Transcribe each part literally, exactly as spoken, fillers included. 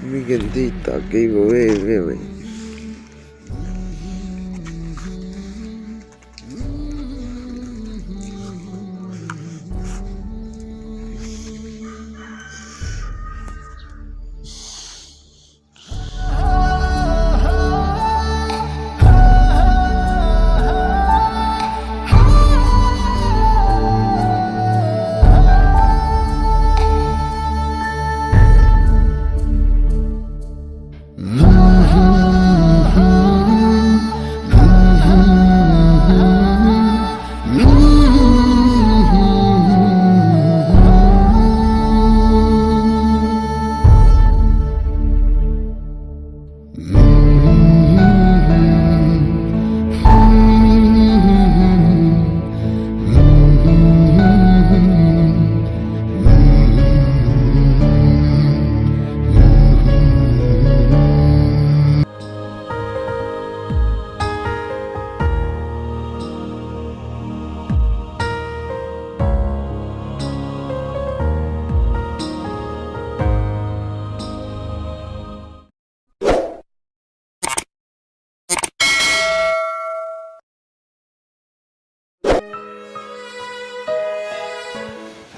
Mi genthei tah kei bou e, ve ve.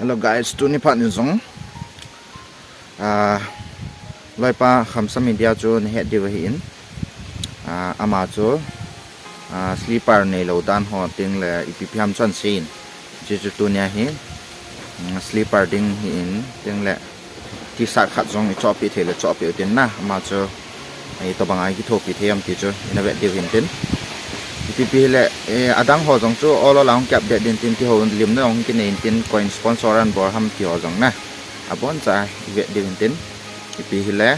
Hello guys, tuni phat in jong, ah, loipa Khamsam India chu nahet diu ahin, ah, ama chu, ah, sleeper neilou dan ho teng le ipi ipi ham chu ahin seiyin. Hiche chu tunia hi, mm, sleeper ding ahin, teng le T-shirt khat jong ichohpeh thei le chohpeh utin na, ama chu, eh, itobang a ikithopi thei ham ti chu ina vet diu hintin. Ipi ipi hile, eh, adang ho jong chu ol ol a hung ki-update ding tin, kihoulimna jong hung kinei intin, koi in sponsor ahin bol ham ti ho jong na. Aboncha ivet diu hintin. Ipi hile,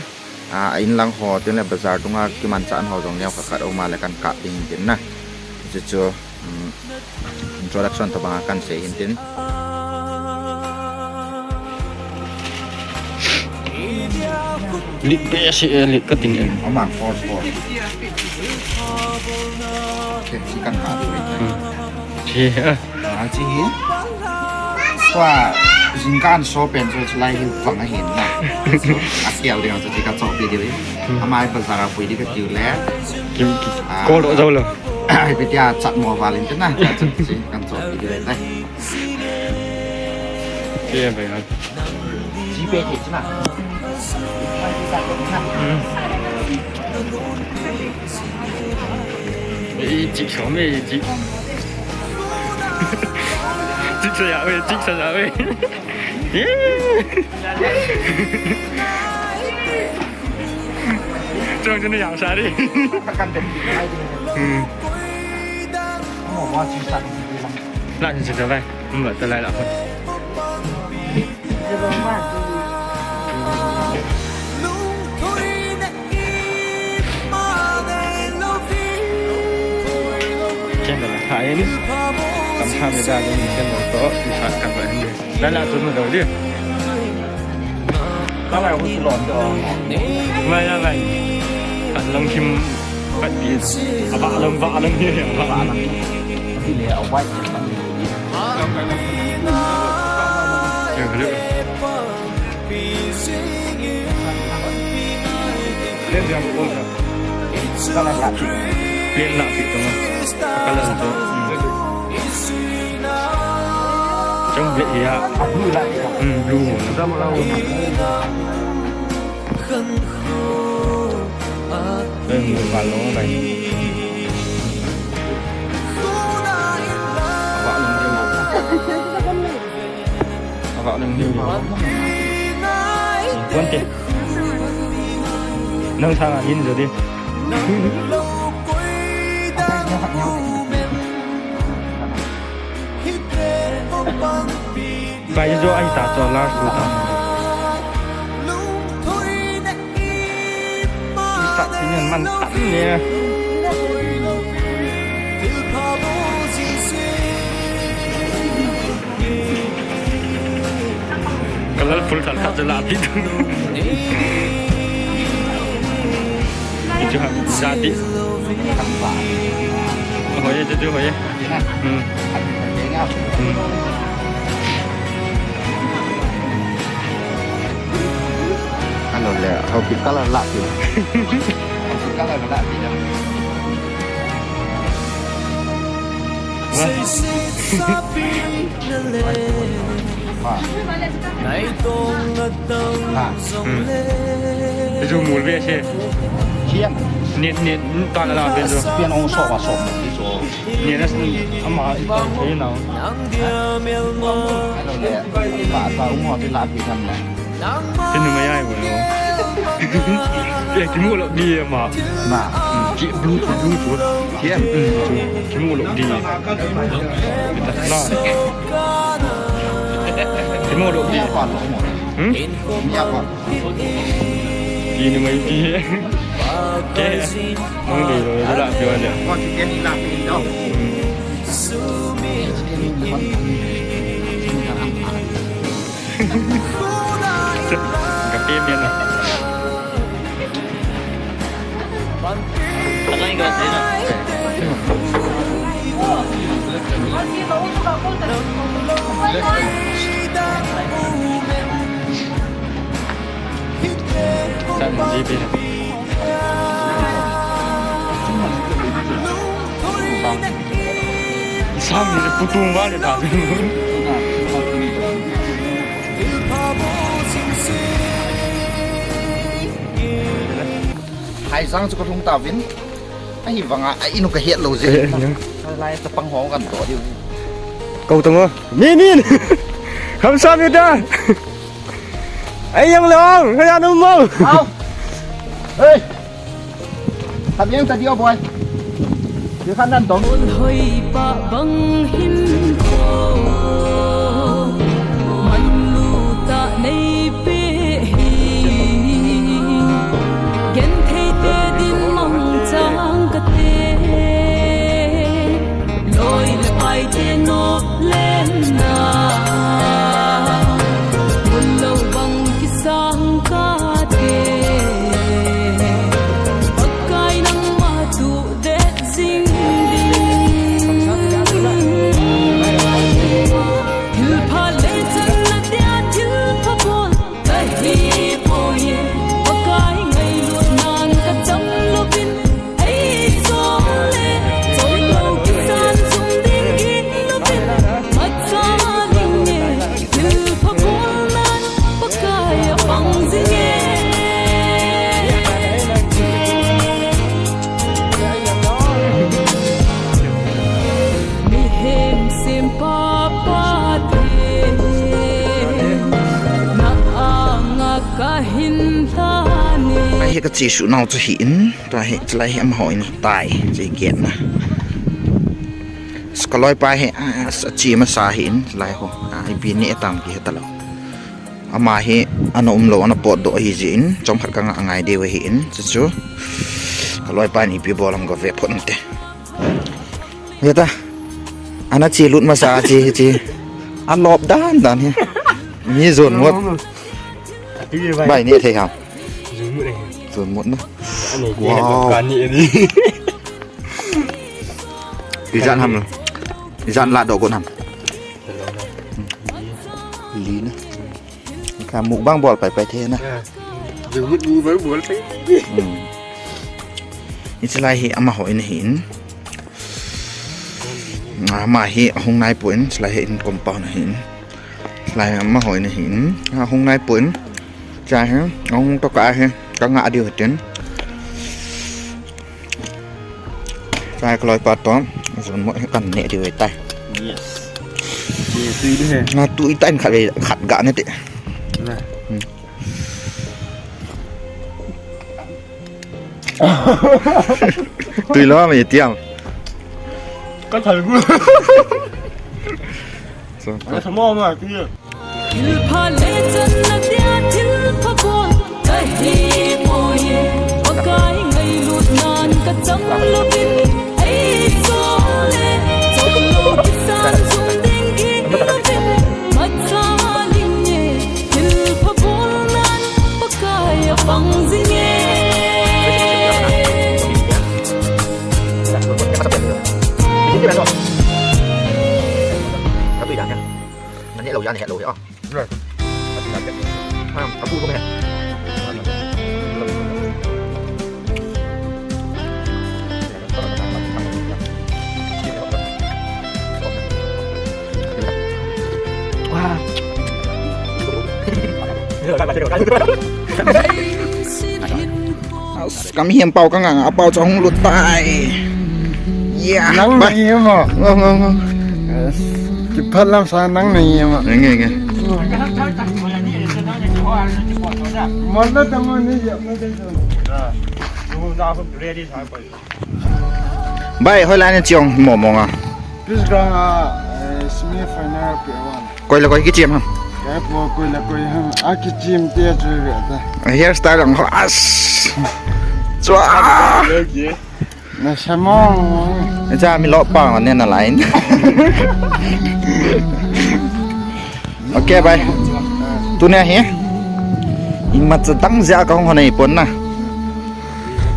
a, a inlang ho, tin le bazar dunga kimanchah ho jong neokhat khat aum a le kan kap ding hintin na. Hiche chu, um, introduction tobang a kan sei hintin. Lit be si e, lit ka ting e. Aman, force, force. Okay, si kan ha tu. Hmm. Si, ah. Ah, chi hi. Tua, jingkah an so pen chu chulai hi vang ahin na. Chu, a kial ding chu chi ka chohpeh diu hi. Hmm. Ama hi bazar a pui ding ka tiu le. Kim, kim, ah, call doh jou lou. Ipi tia chat mo val in tin na, chat, chat, chi kan chohpeh diu le. Chi bai na. Chi pe thei chi na. Hmm. Ih, chik som e, chik. Chik sa ya we, chik sa ya we. Chong chun yang sa di. Hmm. Lah, chik sa ya we. Hmm, ba ta lai la. Candle a kha in, kam kha me da ding candle toh, i khat khat ba hin. Lai la tu nu dau di. Ka lai hu tu lon toh. Lai la lai. Kan lang kim pat pi. Aba lang, ba lang ni, ba lang. Ti le a white. Plain lah pi tu. Color tu. Chang black ya. Blue lah. Hmm, blue. Đây, một vài lon này. Vả lon đi. Vả lon đi. Quan trọng. Nâng thang à, in rồi đi. Bai jo ai ta cho last lu ta. Sa ti nyan man tan ne. Colorful than khat jala pi tu. Chu ha, jati. Hoi e, chu chu hoi e. Hmm. Hmm. Kan Le, hau ki color la ki. Hau ki color la ki. Ha. Ha. Hmm. Itu mul be se. Sian. Ni, ni, tan la be so. Pian ong so wa so. Ni na ama ipa ke na. Hello le. Ma ta ong ho ti la ki kan na. Kinu mai ai bo. Ya kimu lo di ma. Na. Ki blue to blue to. Sian. Kimu lo di. Kita na. Kimu lo di. Ni apa lo mo? Hmm? Ni apa? Kinu mai di. Ke. Mong di lo la pio le. Mo ti ke ni la pin do. Ka pe mian na. San ji pe. Sam ni putung ba ni ta. Hai sang chu ka lhung ta vin. Ahi vanga a inu ka het lo je. Eh, ya. Lai ta pang ho kan to diu. Kau tang o. Min, min. Kham sam yu ta. Ai yang long, ka ya num mo. Au. Hey. Tha biang ta dio boy. Dio khan nan dong. Hoi pa bang hin ko. Man lu ta nei pe hi. Gen thei te din mang chang ka te. Loi le pai te no len na. Mun lo bang kisang ka te. Pakai nangma tu det jing ding. Thil pha le chan na tia thil pha bol. Kahi poi e, Pakai ngailut nan ka cham lovin, ei chol le, chol lo kisan sum ding gin lovin, macha ling e, thil pha bol nan, Pakai a pang jing e. Mihem sempa Pathen, na anga ka hin tani. Ahi ka chesuh nau chu hi in, tua hi, chulai hi amaho in tai, che get na. Ka loipa hi, a, a che masa hi in, chulai ho, a, ipi ni atam ki he talou. Ama hi ana um lou, ana potdoh ahi jeh in, chomkhat ka nga ngai diu ahi in, chuchu. Ka loipa in ipi bol ham ka ve phot inte. Ve ta. Ana che lut masa che, che. An lop dan dan hi. Mi jon mot. Bai ni thei ham. Jon mot na. Wow. Ijat ham. Ijat la doh gon ham. Li na. Ka mukbang bol pai pai the na. Ah. Jumut mukbang bol pai. Hmm. Hiche lai hi amaho in ahi in. Ama hi ahung nai poi in, hiche lai hi in compound ahi in. Hiche lai amaho in ahi in. Ahung nai poi in. Hiche hi ahung to ka hi. Ka nga diu hitin. Chai ka loipa to, jon mot hi kan neh diu ahitai. Yes. Ye, tui diu he. Na tui tan khat ve, khat ga ne te. Na. Hmm. Tui lo me tiam. Ka thal gu. So, ana samo ma ti. Thil pha le chan na tia thil pha bol kahi poi e. Pakai ngailut nan ka cham lovin, ei chol le, chol lo kisan sum ding gin lovin, macha ling e, thil pha bol nan Pakai a pang jing e. Ka tui dan kha. Na neh lou, ya neh lou, ya. Right. Ka tui dan kha. Ha, ka pu ko me. As, kami hiam pau ka nga nga pau cha hung lut tai. Yeah. Nang bye. Ni mo. Ngo, ngo, ngo. Yes. Kiphat lam sa nang ni mo. Nge, nge. Mo na ta mo ni ya mo de. Bye, hoilai na chong mo mo nga. Please go nga, eh, semi final pe wan. Koi la koi kichim ham. Koi po, koi la koi ham. A kichim te chu ve ta. Hairstyle ang ho as. Chua. Na samong. Cha mi lo pa ne na line. Okay, bye. Tunia hi. Imacha dang ja ka hung hon ei pon na.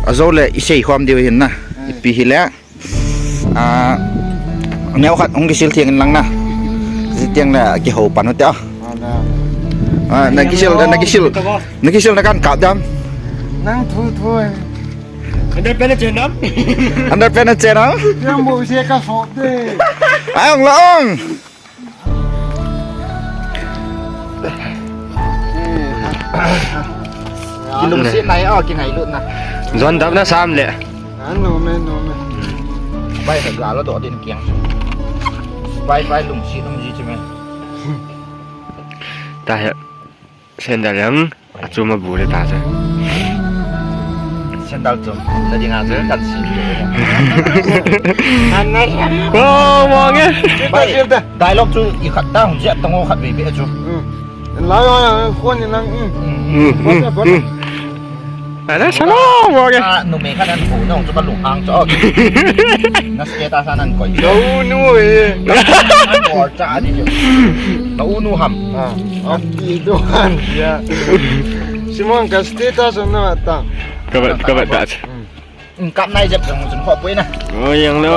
Ajo le isei khom diu hin na. Ipi hi le. Ah, neo khat hung kisil theng in lang na. Ji tiang le kihou pan u te a. Ah, na kisil, na kisil. Na kisil na kan kap dam. Nang thu thu. Under pen a chen am? Under pen a chen am? Yang bo se ka fo de. Ai ong la ong. Kilungset nai a, kingailut na. Jon dap na sam le. An no me, no me. Bai ka ga lo do din kiang. Bai bai lungset um ji chi me. Ta he. Sendal yang. Achu ma bu le ta se. Sendal chu. Na ding a chu kan si. An na. Oh, mo nge. Bai. Dialogue chu i khat ta hung jep ta ngo khat ve ve chu. Hmm. La la la khon ni nang. Hmm. Hmm. Hmm. Hmm. Ana sa lo mo nge. Ah, numei khat an bu nong chu ka lung hang chu. Na status an an koi. Lo nu e. An bol cha ni chu. Ka u nu ham. Ah. Ap ti do han. Ya. Simon ka status na ta. Ka ba, ka ba ta. Kap nai jep jong chun kho pui na. Oh, yang lo.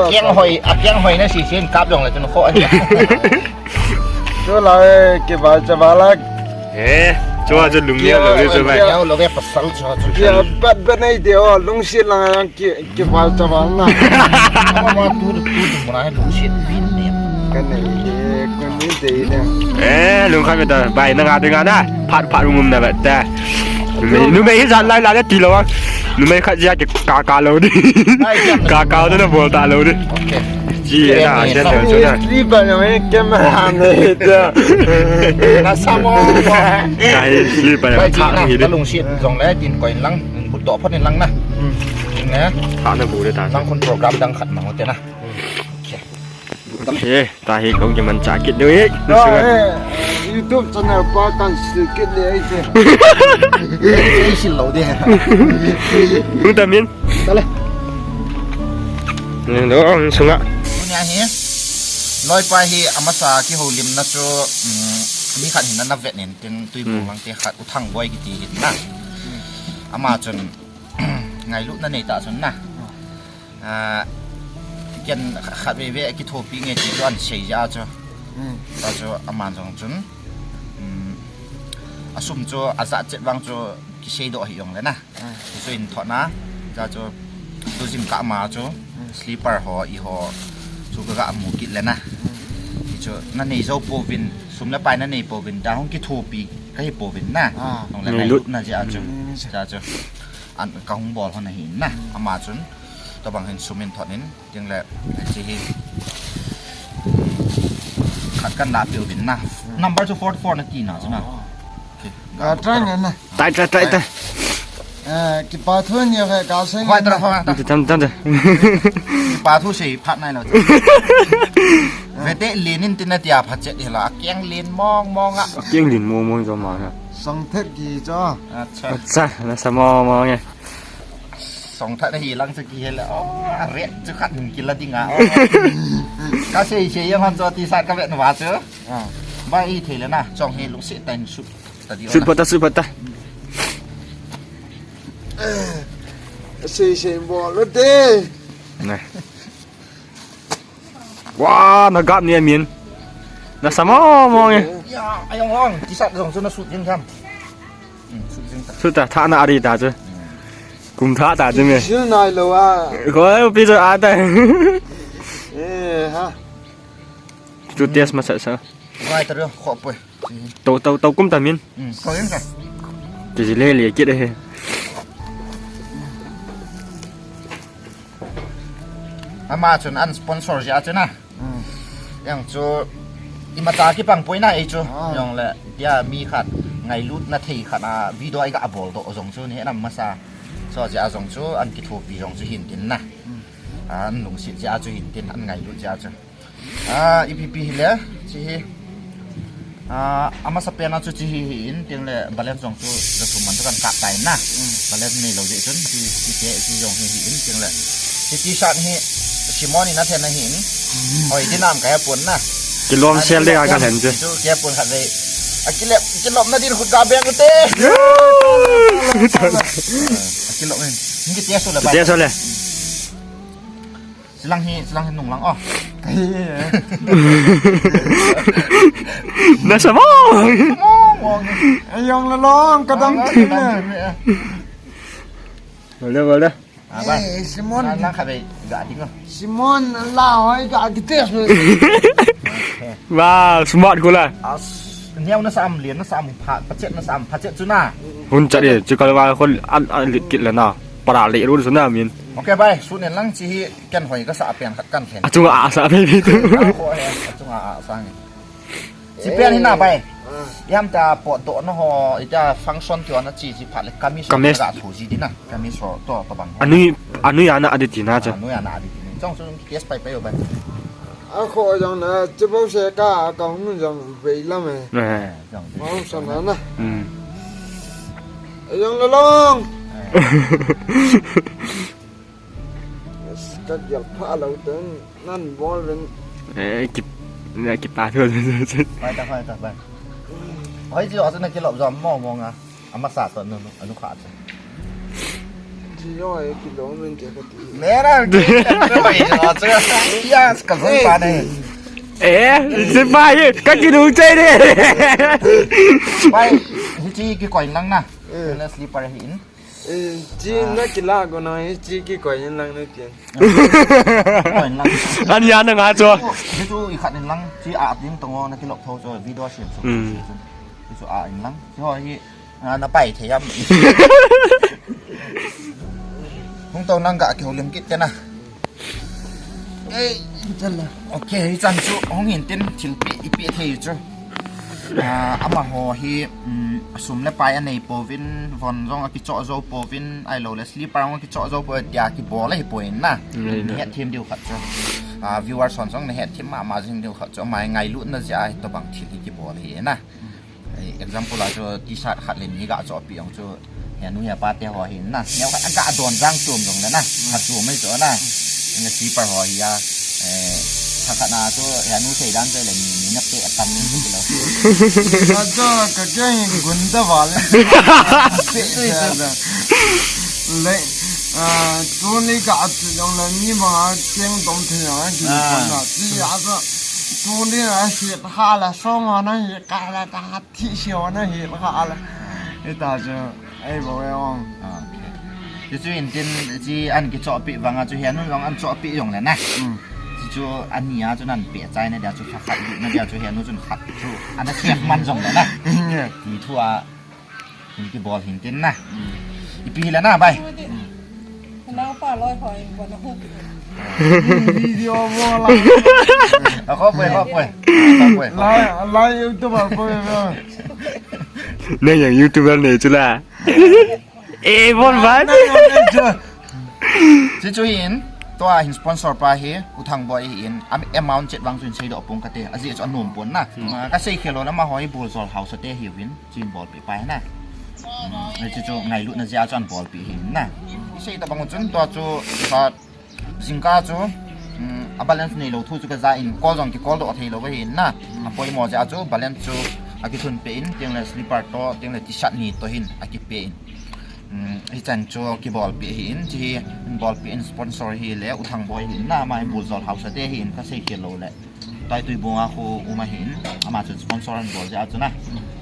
Akiang hoi, akiang hoi na si sin kap jong le chun kho. Chu la e, kibal chabal a. Eh, chu chu lum ya lo le chu bai. Ya lo ve pasal chu chu. Ya bat bat nei de o, lungset lang yang ki, kibal chabal na. Ama tu tu tu mo na lungset bin ne. Ka nei de, ko ni de de. Eh, lung kha me ta, bai na nga de nga na. Phat phat ngum na ba ta. Numei, numei hi jan lai lai ti lo a. Numei khat ja ki ka ka lo di. Ka ka lo na bol ta lo di. Okay. Ji na, jan lo chu na. Ri ba na me ke ma ne ta. Na sa mo. Kai ri ba na ta ni de. Lungset jong le tin koi lang, but to phot ni lang na. Ne. Tha na bu de ta. Nang khun program dang khat ma ho te na. Okay. He, ta hi kong kiman cha kit deu hi. Ah, eh, YouTube channel pa kan si kit le ai te. Ei si lo de. Hung ta min. Ta le. Ni do ang sunga. Tunia hi. Loi pa hi amasa kihoulimna chu, um, mi khat hin na vet nin tin tui bung lang te khat u thang boi kiti hin na. Ama chun ngailutna nei ta chun na. Ah, ken khat ve ve kithopi nge ti chu an sei ja chu. Hmm. Ta chu aman jong chun. Um, asum chu ajat chet vang chu kisei doh hi jong le na. Hmm. Chu in thot na. Ja chu tu jing ka ma chu. Hmm. Sleeper ho i ho chu ka ga mu kit le na. Hmm. Ti chu na nei jo po vin, sum le pai na nei po vin, ta hung kithopi ka hi po vin na. Ah. Hung le nei lut na ja chu. Hmm. Ja chu. An ka hung bol hon ahi na. Ama chun. Tabang hin sum in thot in. Ting le, chi hi. Khat kan la piu din na. Number chu forty four na ti na chu na. Okay. Ga try nge na. Tai, tai, tai, tai. Eh, kipa thu ni he ka sei. Hoi, tra, hoi, tra. Tam, tam, tam. Kipa thu sei phat nai lo. Vete lin in tin na tia phat chet hi la. Akiang lin mong mong a. Akiang lin mong mong jo ma na. Song thet ki jo. Acha. Acha, na sa mong mong e. Song that na hi lang chu kihel le. Oh, a ret chu khat nin kila ding a. Oh. Ka sei sei yang han chu ti sat ka vet na va chu. Ah. Ba i thei le na, chong hi lungset ta in sut ta di. Sut pata, sut pata. Sei sei bol lo te. Na. Wa, na gap ni amin. Na sa mo mo nge. Ya, ayong hong, ti sat jong chu na sut jing tham. Hmm, sut jing ta. Sut ta, tha na ari ta chu. Hmm. Kum tha ta chu me. Sil nai lo a. Ko ai pi chu a ta. Eh, ha. Chu test ma sa sa. Vai ta rio, kho poi. Tau, tau, tau kum ta min. Hmm, kho in ka. Ti ji le le kit e. Ama chun an sponsor jia chu na. Hmm. Yang chu imacha kipang poi na ei chu. Ah. Yang le tia mi khat ngailutna thei khat a video ei ga bol doh jong chu ni nam masa. So jia jong chu an kithopi jong chu hin tin na. Hmm. An lungset jia chu hin tin, an ngailut jia chu. Ah, ipi pi hile, chi hi. Ah, amasa pen a chu chi hi hi in, ting le balance jong chu, ja thum man chu kan kap tai na. Mm. Balance nei lou jeh chun, chi, chi te, chi jong hi hi in, ting le. Chi T-shirt hi, Simon in a then a hi in. Mm. Oi, din am ka he pon na. Kilom sel de ka lhen chu. Chu ke pon khat ve. A kile, kilom na din khut ga beng u te. A kilom in. Ni te so le ba. Te so le. Silang hi, silang hi nung lang, oh. Na sa mo? Mong, mong. Ayong lalong, kadang. Ah, kadang. Boleh, boleh. Ah, bye. Eh, Simon. Lang, lang khabe, ga ding, oh. Simon, la hoi, ga ding, te. Wow, smart gula. As, niau na sam, lian na sam, pha, pachet na sam, pachet chu na. Hun chat e, chu kalwa khol, an, an lit kit la na. Para le ru chu na min. Okay, bye. Sun en lang chi hi. Ken hoi ka sa pen khat kan khen. Achunga a sa phei phei tu. Ka ho he, achunga a sa nge. Chi pen hi na bai. Ah. Yam ta pot doh na ho, ita function ti na chi chi phat le kamis. Kamis. Ka thu ji di na. Kamis ho to to bang. Anui, anui ana adi ti na cha. Anui ana adi ti. Chong su kes pai pai yo bai. A kho jong na, chi bo se ka, ka hung jong vei lam e. Eh. Jong. Hung sa na na. Hmm. Jong lo long. Eh. Ka gel pha lo ten, nan bol ven. Eh, ki, na ki pa thu. Pai ta, pai ta, pai. Hoi ji, asu na kilop jom mo mo nga. Amasa to nu, anu kha cha. Ji yo, eh, kilom ven ke ka ti. Mera, ya, ka zai pa ne. Eh, se pa ye, ka ki du che de. Pai, hi chi kikoi lang na. Eh. Na slipper hi in. Eh, chi na kila ko na, eh, chi kikoi in lang na tin. Koi in lang. An ya na nga cho. Hi chu i khat in lang, chi a ding tong o na kilop tho cho, video siam so. Hmm. Hi chu a in lang. Chi ho hi, a, na pai the yam. Hung to nang ga ki ho lim kit te na. Ei, chan la. Okay, hi chan chu hung hin tin thil pi, i pi thei chu. Ah, amaho hi, um, sum le pai anei pouvin, von jong akichoh jou pouvin, ahilou le slipper jong akichoh jou pouvin, tia kibol ahi poi na. Nei na. Nahet them diu khat chu. Ah, viewers hon jong nahet them mama jing diu khat chu. Amai ngailutna jeh a hitobang thil hi kibol ahi na. Eh, example a chu T-shirt khat le ni ga choh pi jong chu, henu hepa te ho hin na. Neo khat ga don jang chom jong le na. Khat chom mai chu na. Ni slipper ho hi a. Eh, khat khat na chu, henu sei dan chu le ni, ni na pe tam ni chu lo. Ka chu ka ke hin gun da va le. Pe da. Le, ah, tu ni ka chu jong le ni ma keng dom the ya ki. Ah. Na, ti ya chu. Tu ni a si ha la so ma na hi ka la ta. Thi siu na hi kha ala. Ita chu, ei bo e ong. Ah, okay. Chu chu in tin, chi an kichoh pi vang a chu henu jong an choh pi jong le na. Mm. Chu chu ani a chu nan pe chai na dia chu kha khat na dia chu henu chun khat chu. Ana siam man jong le na. Nge. Ti thu a, in kibol hin tin na. Mm. Ipi le na bai. Mm. Nang pa loi hoi, ko na hu. Video mo la. A, kho poi, kho poi. Kho poi. Lai, lai YouTuber poi. Nei yang YouTuber nei chu la. Eh, bon ban. Chu chu hin, tua hin sponsor pa hi, U Thangboi hin, am-, amount chet vang chun sei doh pong kate, ajeh chu anom pon na. Hmm. Ah, ka sei khel lou na, amaho hi Bulzol Hausa te hiuvin. Chin bolpi pa hi na. Hmm, chu chu ngailutna jeh a chu an bolpi hi na. I sei tabang chun tua chu ka jingkah chu, hmm, a balance nei lou thu chu ka ja in call jong ki call doh thei lou hi na. A poimo jeh a chu balance chu a kithun pe in, ting le slipper to, ting le T-shirt ni to hin a kipe in. Hmm, hichan chu kibolpi hi in, chi hi bolpi in sponsor hi le U Thangboi hi na, ama hi Bulzol Hausa te hi in ka sei khel lou le. Taitui bunga khu um ahin, ama chun sponsor an bol jeh a chun a.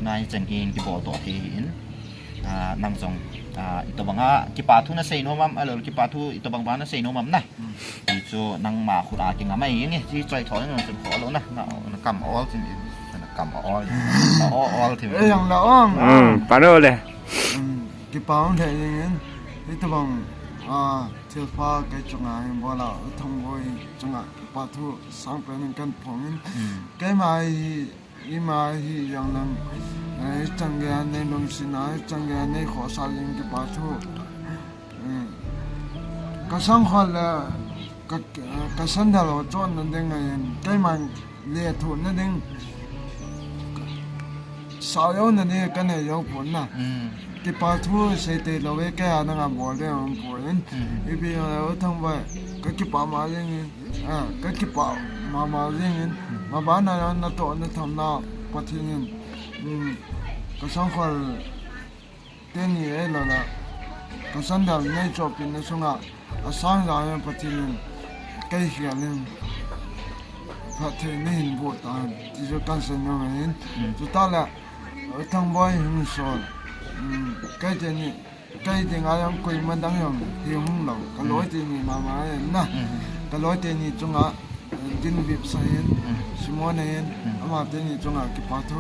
Na hi chen hi in kibol to thei hi in. Ah, nang jong, ah, itobang a kipa thu na sei nom am, ahilou le kipa thu itobang bang na sei nom am na. Hi chu nangma khut a kingam ahi nge, hi choi tho nang chun kho lou na, na, na kam ol chin in, na Tam a ol. A ol ol thim. Ei, ang la ong. Hmm, pano le. Hmm, kipa um thei ding in. Hitobang, ah, thilpha kei chunga hin bol a, U Thangboi chunga kipa thu sangpen in kahin phong in. Hmm. Keima hi, ima hi jong lang, eh, hichan geiya nei lungsetna, hichan geiya nei khohsah jing kipa thu. Eh, ka sangkhol le ka, ka sandal ho chotna ding ahin, keiman lethuhna ding sao jouna ding kanei jou pon na. Hmm. Kipa thu sei tei lou e, kei a nanga bol ding aum pon. Hmm. Ipi jong le U Thangboi, ka kipa mama jing in, ah, ka kipa mama jing in, hmm, maban a jong natoh natham nau Pathen in, hmm, ka sangkhol teni ahilou le, ka sandal nei chohpehna sunga, asang jang in Pathen in kei khel in phatthei nahin boh tan, ti chu kahin sei nom ahin. Mm. Chutah le, U Thangboi hung sol. Mm, kei teni, kei dinga jong koima dang jong hi hung lou. Ka loi teni mama ahin na. Mm. Ka loi teni chunga Din Vip sa hin, mm, Simon hin, mm, ama teni chunga kipa thu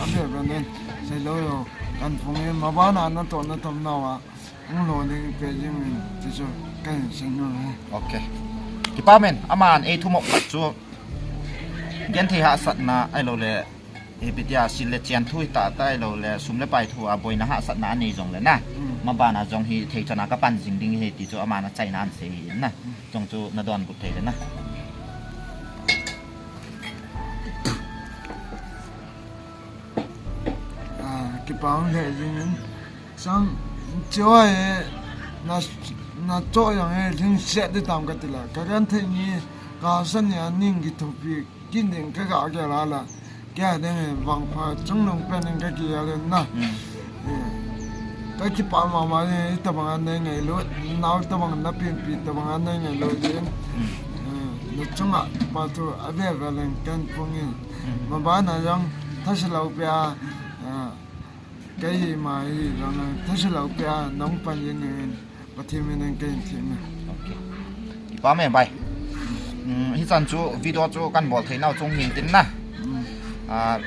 avel vel in sei lou jong kahin phong in, maban a natoh natham nau a hung lou ding pe jing in, ti chu kahin sei nom e. Ok. Kipa men, aman ei thumop khat chu genthei hahsatna ahilou le, ipi tia, sil le chen thu hita, ahilou le sum le pai thu a boina hahsatna anei jong le na. Mm. Maban a jong hithei chan a kapan jing ding ahi ti chu aman achaina ahin sei ahi na. Mm. Chong chu nadonbut thei le na. Ah, kipa um lheh jing in. Sang, chiu ahi, na, nachoh jong hi lhingset ding tam kati le. Ka genthei ni, ka hahsat ni a ning kithopi kit ding ka ga gel a le. Kei a ding hi vangpha chungnung pen in ka kigel in na. Mm. Eh, ka kipa mama in, hitobang a nei ngailut, nao tobang na penpi tobang a nei ngailut in. Mm. Eh, na chunga kipa thu avel vel in kahin phong in. Mm. Maban a jong thase lou peh a, eh, kei hi ma hi jong thaselou peh a nahung pan jing in, Pathen min in kahin thum e. Ok. Kipa me bai. Mm, hichan chu video chu kahin bol thei nau chu hung hi tin na. Mm. Ah,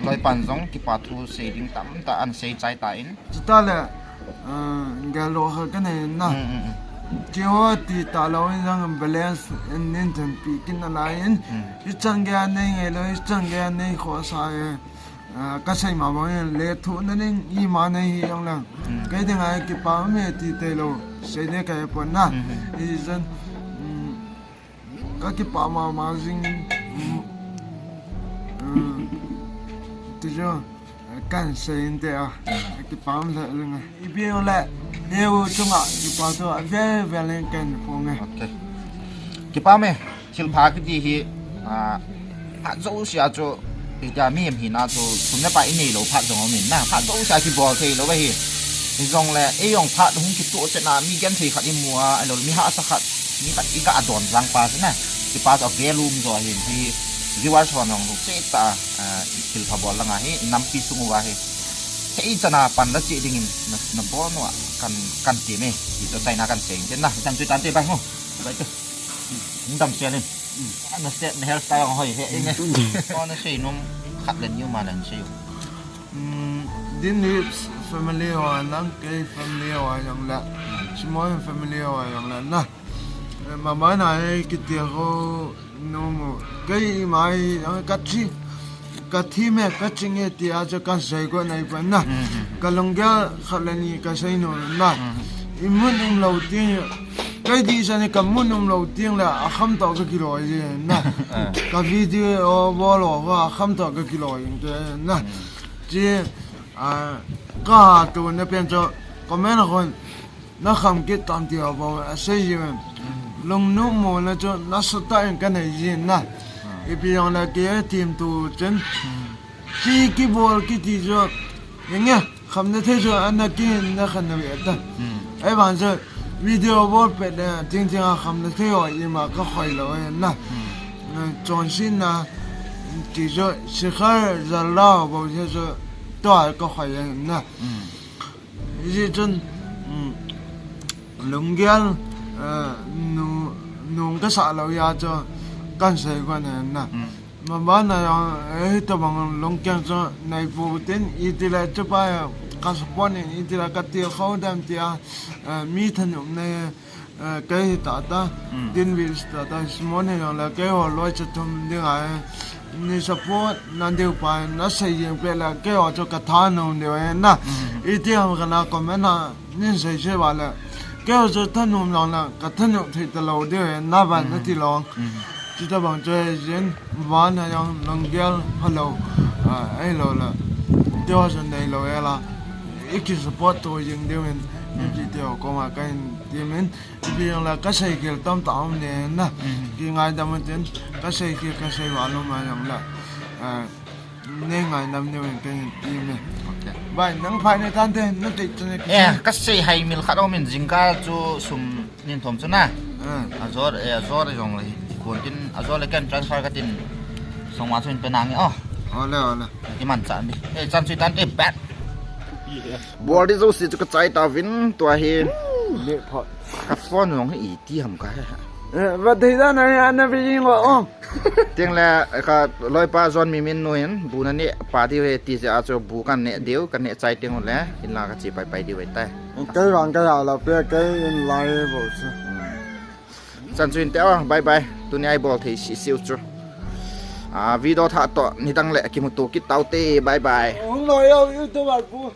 loipan jong kipa thu sei ding tamtah ahin sei chai tan. Chutah le, ah, gel lou khat kanei na. Mm, mm, mm. Keiho ti talou in jong balance in nin thenpi kit nalai in. Mm. Hichan geiya nei ngailou, hichan geiya nei khohsah e. Ah, ka sei ma bang in lethuhna ding ima nei hi jong le. Mm. Kei dinga kipa um e ti tailou sei ding kahe pon na. Mm. Hijeh chun, mm, ka kipa mama jing, mm, mm, ti chu, eh, kahin sei inte a. Mm. Kipa um lheh jing e. Ipi jong le, neo chunga kipa thu avel vel in kahin phong e. Ok. Kipa me. Thilpha kiti hi, ah, phat jouse a chu, itia mihem hina chu, sum le pai inei lou phat jong um in na, phat jouse a kibol thei lou ahi. Hijong le, ei jong phat hung kitoh chet na, mi genthei khat imu a, ahilou le mi hahsa khat, mi khat iga don jang pa chu na, kipa chu avel um jo ahin, hi viewers hon jong lungset tah a, ah, thilpha bol langa hi, nampi sung uva hi, thei chan a pan la cheh ding in, na, nabol nau a, kahin, kahin ti me, ti chu achaina kahin sei in, na, chan chu tante bai mo, bai chu. Hung damsel in. Mm. Na step, na hairstyle hoi he, eh, ne. Mm. Ko na sei nom khat le ni ma le sei u. Mm, Din Hips family ho lang, kei family ho jong le. Mm. Simon family ho jong le na. Eh, mama na, eh, kiti ho nom u. Kei mai, eh, kathi. Ka thi me, ka ching e tia chu ka sei got nai pon na. Mhm. Ka lunggel khat le ni ka sei nom na. Mhm. I mut um lou teng, kei dihchan in ka mut um lou teng le a kham toh ka kiloi e na. Ah. Ka video bol ho a kham toh ka kiloi e na. Mhm. Chi, ah, ka hatona pen chu comment a kon. Na kham kit tan tia bou asei jiu in. Mm. Lungnom mona chu nasatah in kanei jin na. Mm. Ipi jong le kei themtu chun. Mm. Chi kibol kiti chu. Inge, khamna thei chu ana kin na khan na ve ta. Mm. Ahivang chu video bol pet le ting ting a khamna thei ho ima ka khoi lou e na. Mm. Chonsetna ti chu sikhar jal lou bou chu tua ka khoi e na. Mm. Hijeh chun, um, lunggel, eh, nu, nung ka sah lou a chu, kan sei got e na. Mm. Mabana jong, eh, hitobang lungkeng chu nei pou tin, itile chupa, eh, ka support in, itile ka tilkhou dem tia, eh, mi thanop nei, eh, kei hi tata, Mm. tin vis tata, Simon hi jongle, keiho loi cha thum dinga, eh, nei support na diu pa, na sei jeng pet le, keiho chu ka thanom diu ahi na. Mm. Iti ham kana comment na, Nei sei sei uva le, keiho chu thanom jongle, ka thanom thei talou diu ahi, na ban na Mm. ti lou. Mm. Chuti bang chu ahi jin, vana jong lunggel phalou, ah, ahilou le. Tiho chu neilou e la, i ki support to jing diu in, Mm. ti tiho koma kahin ti min, ti jongle ka sei khel tamtah um ne na. Mm. Ki ngaidam un tin, ka sei khel, ka sei uva lou ma jongle. Ah, Nei ngaidam diu in kahin ti me. Okay. Bai, nang phai nei tante, na ti chu nei. Eh, ka sei hai mil khat um in jingkah chu sum nin thom chu na. Ah. Ajou, eh, ajou jongle hi. Kon tin, ajou le ken transfer ka tin. Song ma chu in pe nange, oh. Ole, ole. Ki man cha ni. Eh, chan chu tan, eh, bat. Bol di jouse chu ka chai tauvin, tua hi. Ka phone jong hi iti ham ka he. Eh, va thei da na ya na bi jing lo, oh. Tengle, ka loipa John Mimin nu hin, bu na neh pa diu ahi ti jeh a chu bu ka neh diu, ka neh chai teng ule, in la ka che pai pai diu ahitai. Kei vang ka ya la pe, kei in lai bou chu. Chan chu inte, oh, bye bye. Tuni a i bol thei sisiu chu. Ah, video thah toh, nidang le kimuto kit taute, bye bye. Hung lo yo, YouTube a pu.